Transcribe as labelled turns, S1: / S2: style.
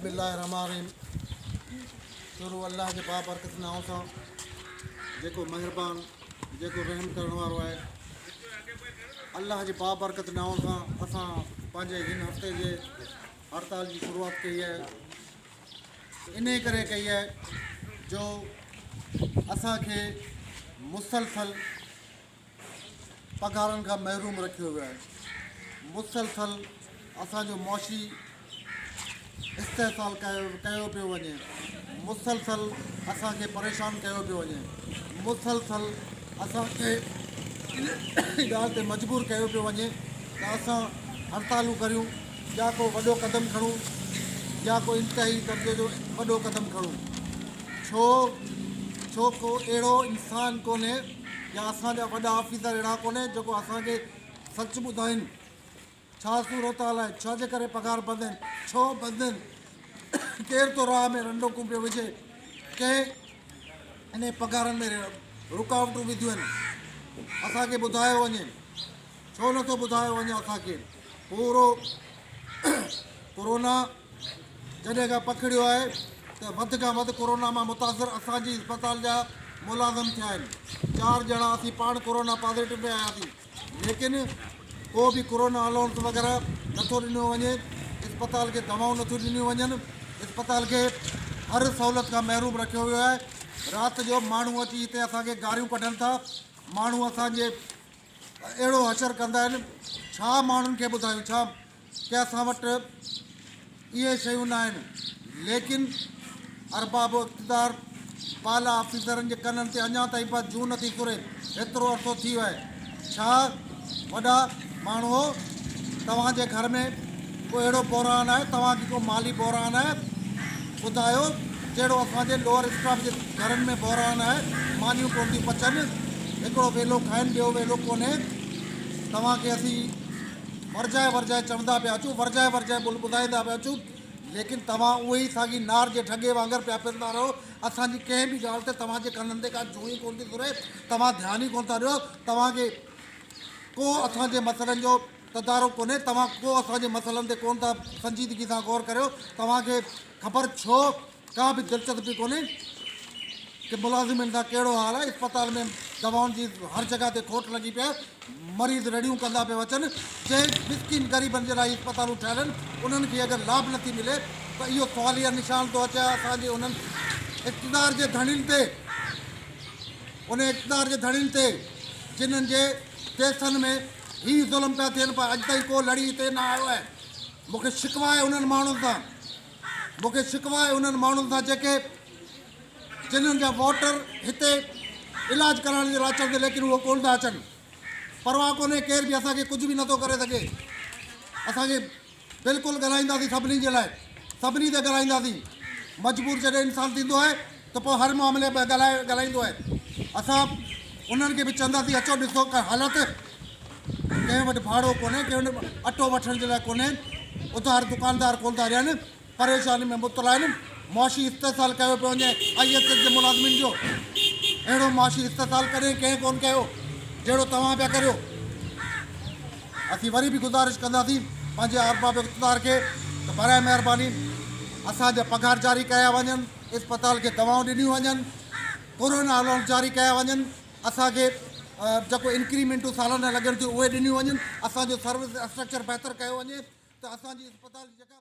S1: الله الرحمٰن الرحيم شروع الله جي بابرڪت نانء سان جيڪو مهربان جيڪو رحم ڪرڻ وارو آهي. الله جي بابرڪت نانء سان اسان پنهنجي هن هفتي جي هڙتال جي شروعات ڪئي آهي. انهي ڪري ڪئي آهي جو اسان کي مسلسل پگهارن کان محروم رکيو ويو آهي. مسلسل اسان جو معاشي استحصال ڪيو پيو وڃي. مسلسل اسان کي پريشان ڪيو پيو وڃي. مسلسل اسان کي ان ڳالهه تي مجبور ڪيو پيو وڃي ته اسان هڙتالون ڪريون يا ڪو وڏو قدم کڻون يا ڪو انتهائي درجي جو وڏو قدم کڻون. ڇو ڇو ڪو اهڙو انسان ڪونهي يا اسان جا وڏا آفيسر اهڙا ڪونهي جيڪو اسان کي سچ ٻڌائين ڇا صورتحال آهي ڇا جي ڪري پگهار بند آهن ڇو بند آهن ڪير ٿو راهه ۾ رنڊڪون پيو وجهي ڪنهن انهي پگهارن ۾ رڪاوٽون وڌيون آهن اسان کي ٻڌايو وڃي ڇو نٿو ٻڌايو وڃي اسان کي پورو ڪورونا جڏهن کان پکڙيو آهي ته وڌ کان وڌ ڪورونا مان متاثر اسان جي اسپتال جا ملازم ٿيا آهن چار ڄڻا اسين پاڻ ڪورونا پازيٽو ۾ آياسين ليڪن ڪو به ڪورونا الائونس وغيره نٿو ڏنو وڃي اسپتال کي دوائون نٿيون ڏنيون وڃن اسپتال کي هر سهولت کان محروم رکيو ويو آهي رات جو ماڻهو اچي هتي اسان کي گاريون ڪڍن ٿا ماڻهو اسان جي اهڙو حشر ڪندا آهن ڇا ماڻهن کي ٻڌايون ڇا ڪي اسان وٽ اهي شيون نه آهن ليڪن ارباب اقتدار بالا آفيسرن جي ڪنن تي اڃا تائين به جون نٿي سري هيترو عرصو ٿي ويو آهي ڇا وڏا ماڻهو توهان جي گهر ۾ ڪو اهڙو بحران آهي توهان کي ڪو مالي بحران آهي ٻڌايو جهڙو اسان جي لوئر اسٽاف جي گهرن ۾ بحران آهي مانيون ڪونه ٿيون پچن هڪڙو ويلو کائن ٻيو ويلو ڪونهي توهان کي اسين ورجائي ورجائي چوندا پيا اچون ورجائي ورجائي ٻڌائيندا پيا اچون ليڪن توهان اهي ئي ساڳي نار جي ٺڳي وانگر پيا ڦرندا رهو اسان جي ڪنهن به ڳالهه تي توهان جي ڪنن تي ڪا جون ئي ڪونه ٿي سري توهان ڌيان ئي ڪونه ٿا ڏيو توهان کي ڪو اسان جي مسئلن جو تدارڪ ڪونهي، توهان ڪو اسان جي مسئلن تي ڪونه ٿا سنجيدگي سان غور ڪريو، توهان کي خبر ڇو ڪا به دلچسپي ڪونهي ته ملازمين سان ڪهڙو حال آهي، اسپتال ۾ دوائن جي هر جڳهه تي کوٽ لڳي پئي آهي، مريض رڙيون ڪندا پيا اچن، جنهن مسڪين غريبن جي لاء هي اسپتالون ٺهيل آهن انهن کي اگر لاڀ نٿي ملي ته اهو سواليه نشان ٿو اچي اسان جي انهن اقتدار جي ڌڻين تي. ان اقتدار جي ڌڻين تي جنھن جي ديسن ۾ ھي ظلم پيا ٿين پر اڄ تائين ڪو لڙي ھتي نه آيو آھي. مون کي شڪوه آھي انھن ماڻھن سان مون کي شڪوه آھي انھن ماڻھن سان جيڪي جنھن جا ووٽر ھتي علاج ڪرائڻ جي لاء اچن ٿا ليڪن اھو ڪونه ٿا اچن پرواھ ڪونھي ڪير به اسان کي ڪجھ به نٿو ڪري سگھي اسان کي بلڪل ڳالهائينداسين سڀني جي لاء سڀني تي ڳالهائينداسين مجبور جڏهن انسان ٿيندو آهي ته پوء هر معاملي ۾ ڳالهائي ڳالهائيندو آهي اسان انهن کي به چونداسين اچو ڏسو حالت ڪنهن وٽ ڀاڙو ڪونهي ڪنهن وٽ اٽو وٺڻ جي لاء ڪونهي اڌار دڪاندار ڪونه ٿا ڏين پريشاني ۾ مبتلا آهن، معاشي استحصال ڪيو پيو وڃي، I S S جي ملازمين جو اهڙو معاشي استحصال ڪڏهن ڪنهن ڪونه ڪيو جهڙو توهان پيا ڪريو، اسين وري به گذارش ڪنداسين پنهنجي ارباب اقتدار کي ته براء مهرباني اسان جا پگهار جاري ڪيا وڃن، اسپتال کي دوائون ڏنيون وڃن، ڪورونا الائونس جاري ڪيا وڃن، اسان کي جيڪو انڪريمينٽون سالانه لڳن ٿيون اهي ڏنيون وڃن، اسان جو سروس اسٽرڪچر بهتر ڪيو وڃي ته اسان جي اسپتال جي جيڪا.